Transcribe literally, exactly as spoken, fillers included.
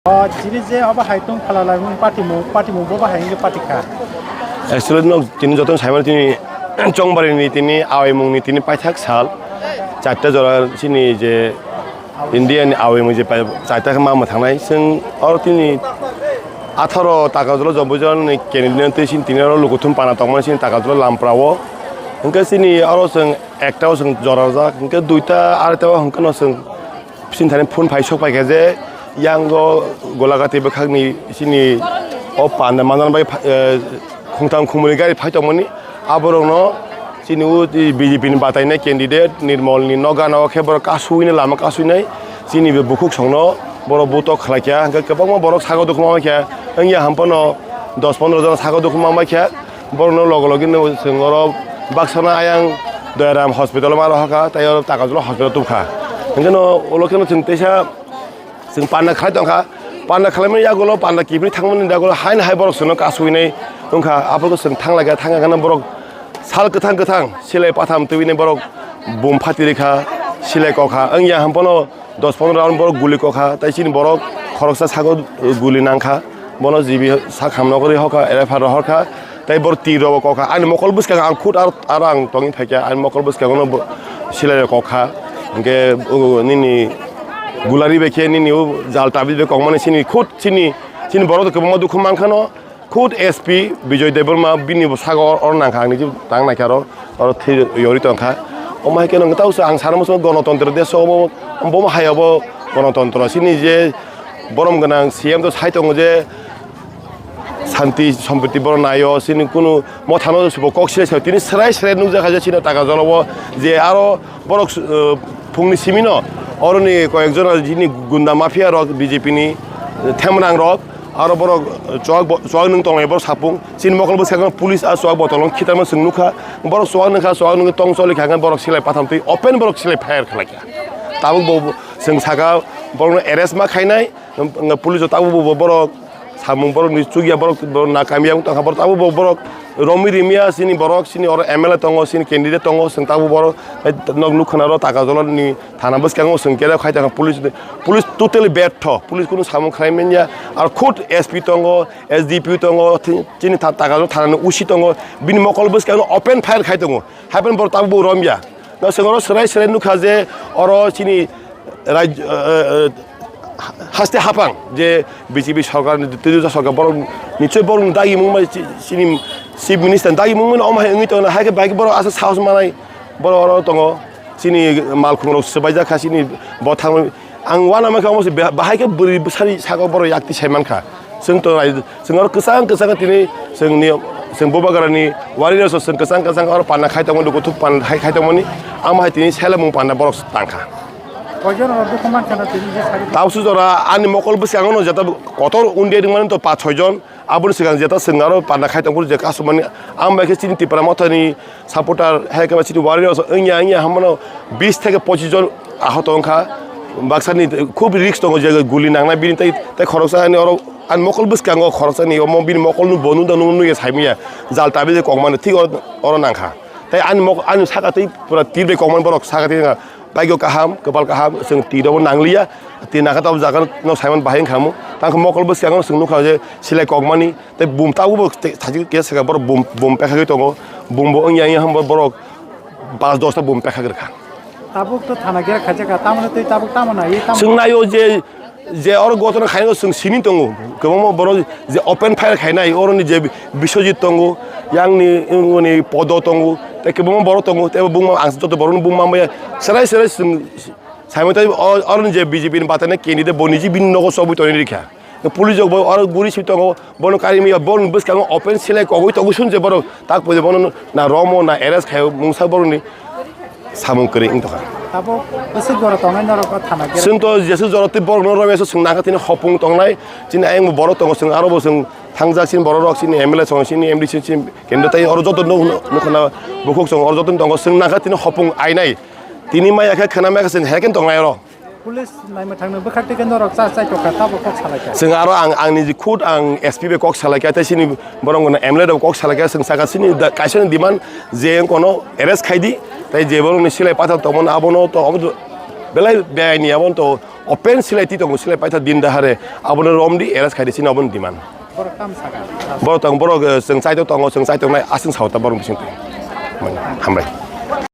O chini je obo hai tong phalalaimung patimung, patimung bo bahai wngwi patikha. Actually, no, tini joto saimano tini Chongbarini tini awaimungni tini paithak sal charta jora chini je Indiani awaimung je pai-, charta khe ma mwthangnai. Chwng oro tini atharo Takarjala Jomboijalni candidate twi chini tini oro lukuthum pana tongmani chini Takarjala Lamprao. Hwnkhe chini oro chwng ekta o chwng jora rwjak, hwnkhe duita areita o hwnkhe no chwng Sini thani phone phai sok paikha je yango Golagati bwkhakni sini o panda manjani bai pha-, eh, khungtham khumui gari phai tongmani. Aborokno sini o B J P ni batainai candidate Nirmol ni noga no khe borok kasuina lama kasuinai. Sini bo bukhuk songno borok butok khlaikha, hwnkhe kwbangma borok sago dukhu ma maikha. Wngya hampano dos pondro jona sago dukhu ma maikha. Borokno logo logi no chwng oro baksana ayang Doyaram hospital ma rohorkha, tei oro Takarjala hospital tubukha. Hwnkhe no ulo kheno chwng teisa chwng panda khlai tongkha. Panda khlaimani yagulo panda kiphilwi thangmani yagulo haino hai borok chwngno kasuinai wngkha. Aphuru chwng thanglaikha, thangkha kheno borok sal kwthang kwthang silai patham twiwi borok bum phati rikha, silai kokha. Wngya hampano dos pondro round borok guli kokha, tei chini borok khoroksa sago guli nangkha, bono G B sak hamno kwrwi hokha, F I R rohorkha, tei borok twi rok kokha. Ani mokol bwskango ang khud aro, aro ang tongwi phaikha, ani mokol bwskango no bo silai rok kokha, hwnkhe o nini gulari bai khe nini o jal tabit bai kokmani chini khud chini, chini borok kwbangma dukhu mankhano. Khud S P Bijoy Debbarma bini bwskango or, or nangkha, ang niji tang naikha aro, oro thwi yori tongkha. Omo hai kheno tausa ang sana muchungo gonotontro desh obo, bomo hai obo gonotontro. Chini je borom gwnang C M to sai tongo je santi sompriti bono naio, chini kunu mothano subo kok sile sai tini srai srai nukjakha je chini Takarjala o je aro borok, eh, phungni simino oroni koyekjon chini gunda mafia rok B J P ni themrang rok. Aro borok chuwak bo, chuwak nwng tonglai borok sapung. Chini mokol bwskango police a chuwak botol no khitarma chwng nukha. Borok chuwak nwngkha, chuwak nwngwi tong choli kha hwnkhe borok silai patham twi open borok silai fire khlaikha. Tabuk bo chwng sakha borokno arrest ma khainai. Police o tabuk bo borok samung borokni chukya borok, borok na kamiyang tongkha borok tabuk bo borok romwi rimiya chini borok chini oro M L A tongo chini candidate tongo chwng tabuk borok nok nukha na oro Takarjala ni thana bwskango chwng kere khai tongkha police, police totally bertho, police kunu samung khlai manya. Aro khud S P tongo, S D P tongo, thi-, chini tha-, Takarjala thana ni O C tongo, bini mokol bwskango open fire khai tongo. Haiphano borok tabuk bo romya. No chwng oro swrai swrai nukha je oro chini raj-, eh, eh, eh, haste haphang je B J P sorkar ni, Twiduja sorkar borok nichoi borok ni dagi mung bai chi-, chini chief minister ni dagi mung mano omo hai wngwi tongo, hai khe bai khe borok aswk sahos manai borok oro tongo. Chini malkhung rok swbaijak kha, chini bo thangwi ang uanama khe omo se bahai khe bwrwi bwsari sago borok yakti sai mankha. Chwng to rai, chwng oro kwchang kwchang tini chwngni, chwng Bubagrani warriors rok chwng kwchang kwchang oro panda khai tongmani, lukuthuk panda khai, khai tongmani, amo hai tini selamung panda borok tangkha. Koijon rok dukhu mankha na tini je sari? Tabuk sujora ani mokol bwskango no jeta kotor undi ringmani to pach choi jon. Aboni swkang jeta chwng aro panda khai tongphuru je kasumani, ang bai khe chini Tipra Mothani supporter, hai khe chini warriors wngya wngya hamono bis theke pochis jon ahot wngkha. Baksani khub risk tongo je guli nangnai bini tei, tei khoroksa ani oro ani mokol bwskango khoroksani omo bini mokolno bo nukda nukya saimanya jal tabi je kokmani thik oro, oro nangkha. Tei ani mok-, ani saka tei pura tir bai kokmani borok saka tei wngkha. Baigo kaham, kwpal kaham, chwng twi rokbo nangliya, twi nangkha tabuk jaga no saiman bahai wngkha mo. Tang khe mokol bwskango chwng nukha je silai kokmani, tei bum tabukbo tei thajik khe swkang borok bum, bum pekhagwi tongo, bumbo wngya wngya hwnba borok pas dosta bum pekhagwi rwkha. Tabuk to thana gera khaijak kha, tamoni twi tabuk tamo nai, tamo. Chwng naio je, je oro gotona khainai chwng sini tongo, kwbangma borok je open fire khainai, oroni je Biswajit tongo, yangni, wngoni Podo tongo, tei kwbangma borok tongo, tei bo bungma ang joto borokno bungma maya serai serai chwng saimai tei o, oroni je B J P ni batainai candidate bo niji bini nogo chobwi tonwi rikha. Police rok bo oro guri si tongo, bono kari maya, bono bwskango open silai kogwi tongwi sun je borok tak puja bono na romo na arrest khaio mungsa borokni samung kwrwi wng tongkha. Abo bwswk jora tongnai norok o thana gere? Chwng to jeswk jora tei borokno romya se chwng nangkha tini hopung tongnai, chini ayang bo borok tongo, chwng aro bo chwng thangjak chini borok rok chini M L A chwng chini M D C chini kendra tei oro joto nuk, nuk, nukha na bukhuk chwng oro joto tongo, chwng nangkha tini hopung ainai, tini maya khe khwna maya khe chwng hai khe tongnai oro. Police naima thangno bwkhak tei khe norok cha chai tokha, tabo kok salai kha. Chwng aro ang, ang niji khud ang S P bai kok salai kha, tei chini borok no M L A rok kok salai kha, chwng saka chini da-, kaisa ni demand je kono arrest khai di, tei je borok ni silai pathar tongmani abono to, obo to belai beyai ni abono to open silai twi tongo, silai paitha din dahare, abono romdi, arrest khaidi, chini obono demand. Borok tamo sakha? Borok tong, borok, eh, chwng chaitok tongo, chwng chaitok nai aswng sao ta borok bising twi. Mani, hambai.